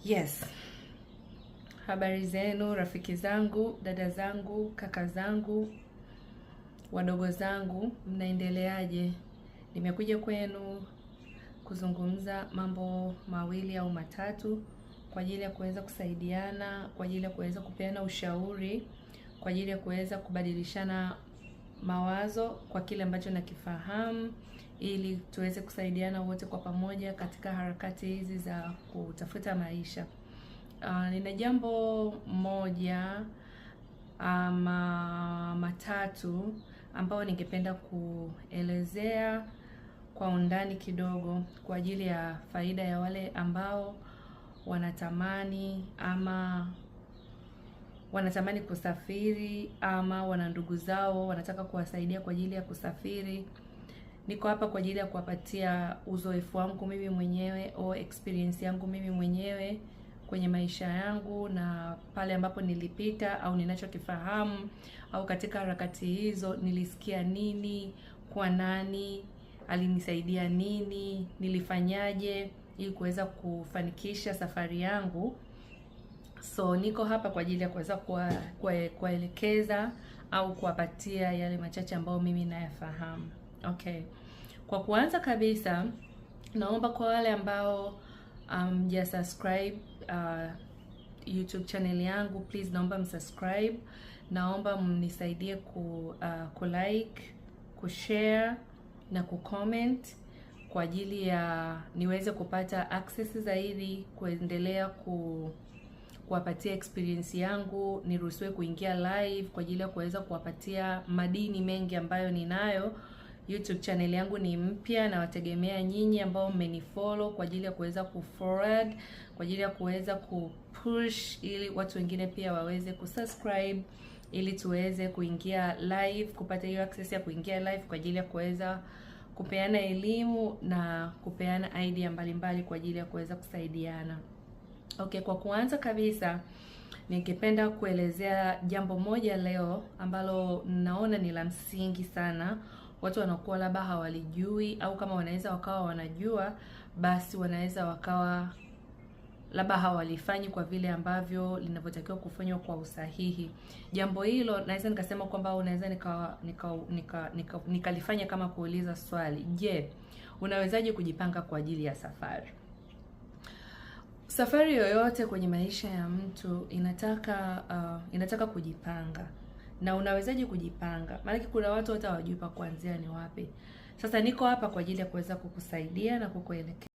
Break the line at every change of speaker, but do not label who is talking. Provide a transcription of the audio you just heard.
Yes. Habari zenu rafiki zangu, dada zangu, kaka zangu, wadogo zangu, mnaendeleaje? Nimekuja kwenu kuzungumza mambo mawili au matatu kwa ajili ya kuweza kusaidiana, kwa ajili ya kuweza kupeana ushauri, kwa ajili ya kuweza kubadilishana mawazo kwa kile ambacho nakifahamu ili tuweze kusaidiana wote kwa pamoja katika harakati hizi za kutafuta maisha. Nina jambo moja ama matatu ambayo ningependa kuelezea kwa undani kidogo kwa ajili ya faida ya wale ambao wanatamani ama wanatamani kusafiri ama wana ndugu zao wanataka kuwasaidia kwa ajili ya kusafiri. Niko hapa kwa ajili ya kuwapatia uzoefu wangu mimi mwenyewe au experience yangu mimi mwenyewe kwenye maisha yangu na pale ambapo nilipita au ninachokifahamu au katika harakati hizo nilisikia nini, kwa nani, alinisaidia nini, nilifanyaje ili kuweza kufanikisha safari yangu. So niko hapa kwa ajili ya kuweza kuwaelekeza au kuwapatia yale machache ambayo mimi nayafahamu. Okay. Kwa kuanza kabisa, naomba kwa wale ambao mja subscribe YouTube channel yangu, please naomba msubscribe. Naomba mnisaidie ku like, kushare na kucomment kwa ajili ya niweze kupata access zaidi kuendelea kuwapatia experience yangu, niruhusiwe kuingia live kwa ajili ya kuweza kuwapatia madini mengi ambayo ninayo. YouTube channel yangu ni mpya nawategemea nyinyi ambao mmenifollow kwa ajili ya kuweza kuforward, kwa ajili ya kuweza kupush ili watu wengine pia waweze kusubscribe ili tuweze kuingia live, kupata hiyo access ya kuingia live kwa ajili ya kuweza kupeana elimu na kupeana idea mbalimbali kwa ajili ya kuweza kusaidiana. Okay, kwa kuanza kabisa ningependa kuelezea jambo moja leo ambalo naona ni la msingi sana. Watu wanakuwa labda hawalijui au kama wanaweza wakawa wanajua, basi wanaweza wakawa labda hawalifanyi kwa vile ambavyo linavyotakiwa kufanywa kwa usahihi. Jambo hilo naweza nikasema kwamba unaweza nikalifanya nika kama kuuliza swali. Je, unawezaje kujipanga kwa ajili ya safari? Safari yoyote kwenye maisha ya mtu inataka kujipanga. Na unawezaje kujipanga? Maanake kuna watu hata hawajui pa kuanzia ni wapi. Sasa niko hapa kwa ajili ya kuweza kukusaidia na kukuelekeza.